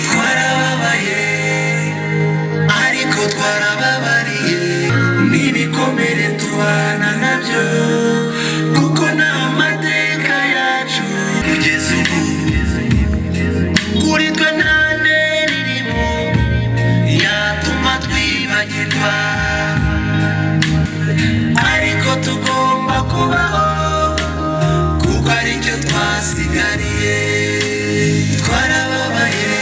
Twarababaye, ariko twarababariye n'ibikomere tubana nabyo, kuko ni amateka yacu. Kugeza ubu kuri twe nta ntera irimo yatuma twibagirwa, ariko tugomba kubaho kuko aricyo twasigariye. Twarababaye,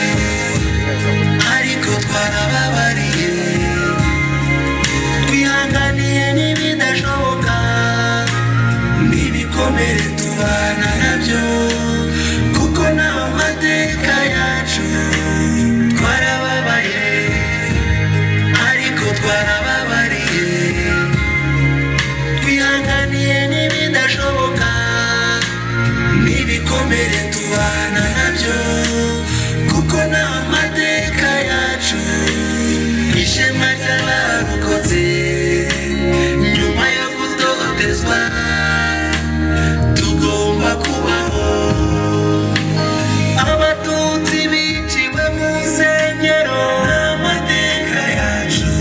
ariko twarababariye, twihanganiye n'ibidashoboka n'ibikomere tubana nabyo, kuko ni amateka yacu. Twarababaye, ariko twarababariye, twihanganiye n'ibidashoboka n'ibikomere tubana nabyo, kuko ni amateka yacu. Ishema ry'abarokotse nyuma yo gutotezwa, tugomba kubaho. Abatutsi biciwe mu nsengero ni amateka yacu.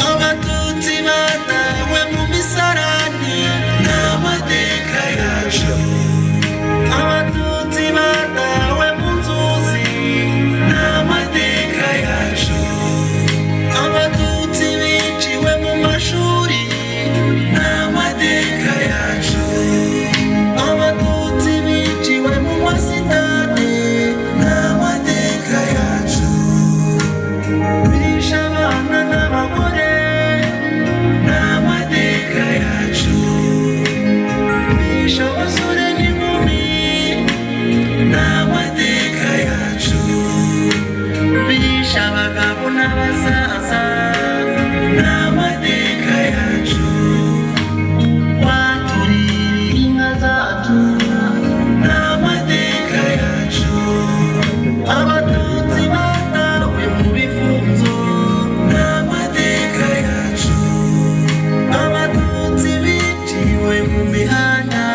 Abatutsi batawe mu misarani ni amateka yacu. Abatutsi batawe mu nzuzi ni amateka yacu. Abatutsi biciwe mu mashuri ni amateka yacu. Abatutsi biciwe mu masitade ni amateka yacu. Bishe abana n'abagore ni amateka yacu. Bishe abasore n'inkumi ni amateka yacu. Bishe abagabo n'abasaza ni amateka yacu. Batuririye inka zacu ni amateka yacu. Abatutsi batawe mu bifunzo ni amateka yacu. Abatutsi biciwe mu mihanda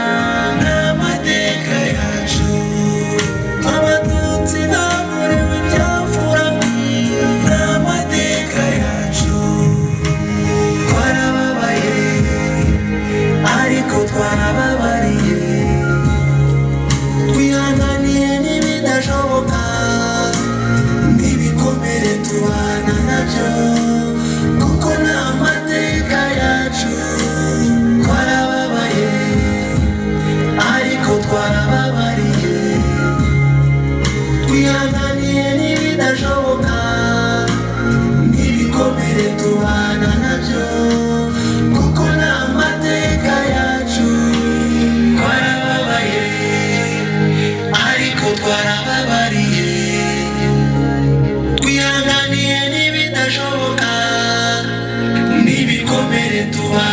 ni amateka yacu. Abatutsi bakorewe ibyamfura mbi ni amateka yacu. Twarababaye, ariko twarababariye, twihanganiye n'ibidashoboka n'ibikomere tubana nabyo, kuko ni amateka yacu. Twarababaye, ariko twarababariye, twihanganiye n'ibidashoboka n'ibikomere tubana nabyo, kuko ni amateka yacu. Twarababaye, ariko twarababariye, twihanganiye n'ibidashoboka n'ibikomere tubana